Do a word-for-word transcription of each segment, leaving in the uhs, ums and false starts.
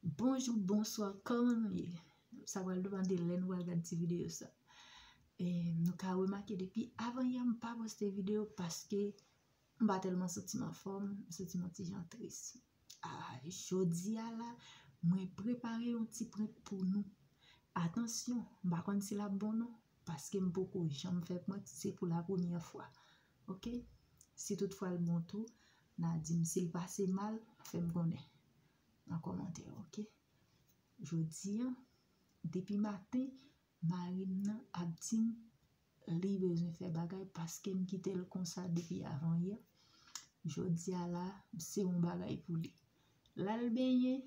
Bonjou, bonswa, kòman nou ye? Sa pral depande lè nou pral gad ti videyo sa. E, nou ka remake depi avan yè m pa poste videyo paske m pa tèlman santi m anfòm, m santi m yon ti jan tris. A, jodi a la, mwen prepare yon ti prank pou nou. Atansyon, m pa konn si l ap bon non, paske m poko janm fè prank, se pou la premyè fwa. Oke? Si toutfwa l bon tou, n a di m, si l pase mal, fè m konnen nan kòmantè, oke? Jodi a, depi maten, mari m nan ap di m li bezwen fè bagay paske m kite l konsa depi avan yè. Jodi a la, se yon bagay pou li. L al benyen,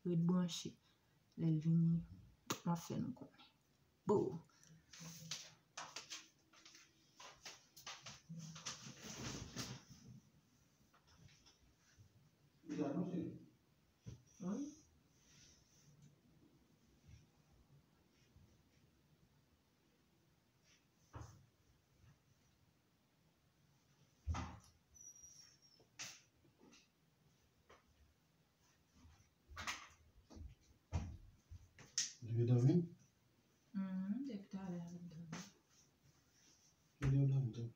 ret branche. Lè l vini, m ap fè nou konnen. Bo! Ou te dòmi? Mhm, depi talè a, m ap dòmi. Kile w dòmi tou?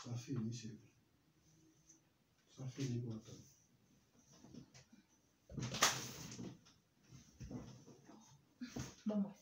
Sa fini, cheri. Sa fini pou antan. Ban mwen.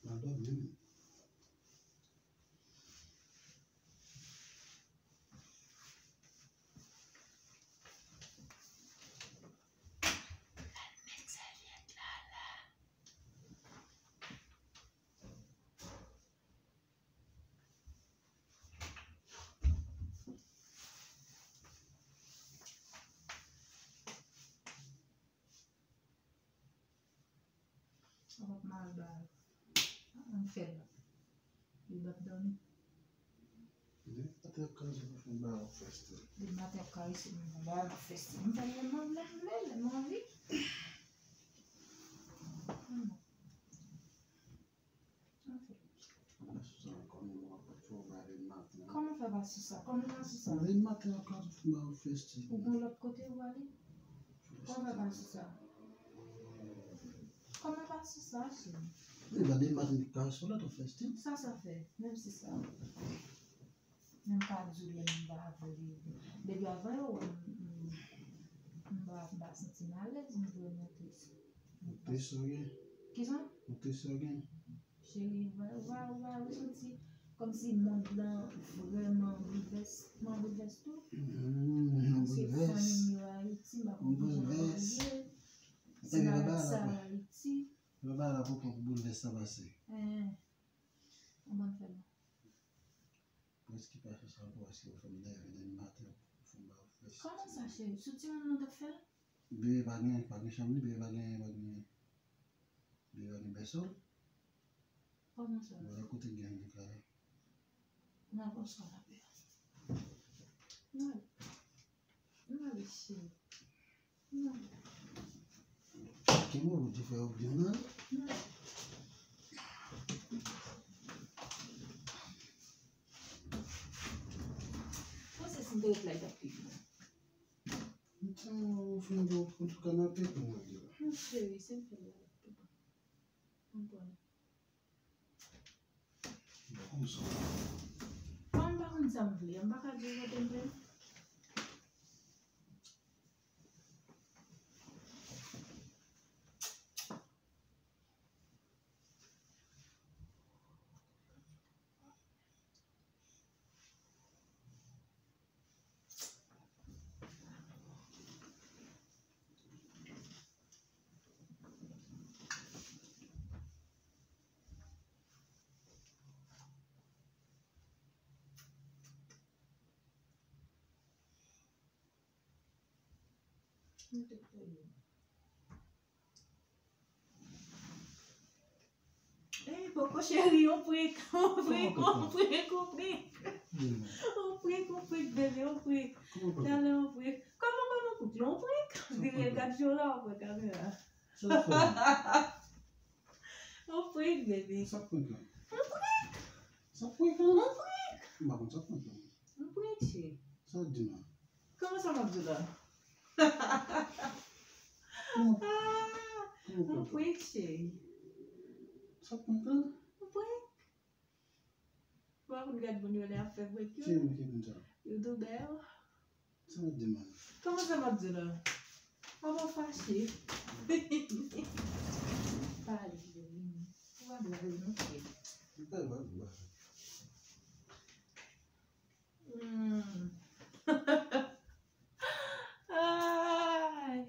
Nan dòmi wi. Al met sèvyèt la la. Sa p ap mal ba l. An fè l. Li p ap dòmi. Depi maten ap karese m pou fè m ba ou fèstil. Depi maten ap karese m pou ba ou fèstil. M fè l lè m anvi, lè m anvi. An fè l. Kòman fè pa sou sa? Kòman pa sou sa? Depi maten ap karese m pou fè m ba ou fèstil. Ou gon lòt kote ou ale? Kòman fè pa sou sa? Kòman pa sou sa, cheri? Wi, ba depi maten ap karese w la, ou fèstil. Sa sa fè? Menm si sa. Men m ka di w lè m pa avè li. Depi avan yo wè m, m, m pa, m pa santi m alèz, m vrèman tris. Ou tris ou gen? Kisa? Ou tris ou gen? Cheri, ou pa, ou pa, ou pa resanti kòmsi mond lan vrèman boulvès, m an boulvès tou? Mm, se fanmi m yo Ayiti, m pa konn kòman yo ye. Ti malad sa Ayiti. Yo pa la pou kont boulvès sa pase. Hein. Ou konn fè non. Prèske pa sou sa ankò, paske ou fè m nève depi maten, ou fè m ba ou fès. Kòman sa, cheri? Sou timoun nan t ap fè l? Bebe pa gen, pa gen chanm li, bebe pa gen, pa gen, bebe pa gen bèso. Kòman sa? Vwala kote gen li la. N a pran swen lapè a. N ale. N ale, cheri. Ki move di fè yo byen nan? Panse si m te ret la, li t ap pi byen. M te fin ba w pran tou kanape pou mwen di la. Non, cheri, si m fè l la, li ap pi bon. Ann pran l. Bon, m sot. Kòm m pa konn sa m vle, m pa ka di w kote m vle. Ey, poko cheri, yon prank, yon prank, yon prank, yon prank. Yon prank, yon prank, bebe, yon prank. Talè yon prank. Kòman, kòman kout? Yon prank? Vire l gad je w la, w ap wè kamera. Yon prank, bebe. Sa prank la? Yon prank. Sa prank la? Yon prank. M pa konn sa prank la. Yon prank, cheri. Sa w di la? Kòman sa m ap di w la? Kòman? Ah, kòman yon prank, cheri. Sa prank la? Yon prank. Ou pa konn gad moun yo lè y ap fè prank yo? Ki moun ki konn sa? Youtubè yo. Sa w ap di m la? Kòman sa m ap di w la? Papa fache. Pale, vini. Ou pa dwe ale non, cheri. M pa dwe ale. Hmm. Ay.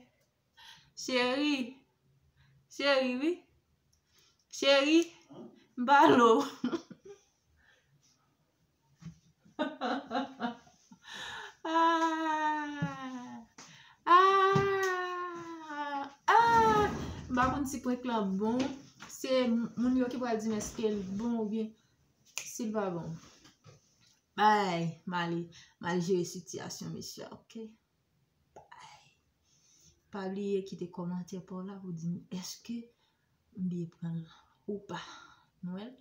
Cheri. Cheri, wi. Cheri, m pale w. Ah, ah, ah. M pa konn si prank lan bon. Se moun yo ki pral di m èske l bon oubyen si l pa bon. Bay, m ale, m al jere sitiyasyon mesye a, oke? Bay. Pa bliye kite kòmantè pa w la pou di m èske m byen pran l ou pa. Nou wè l?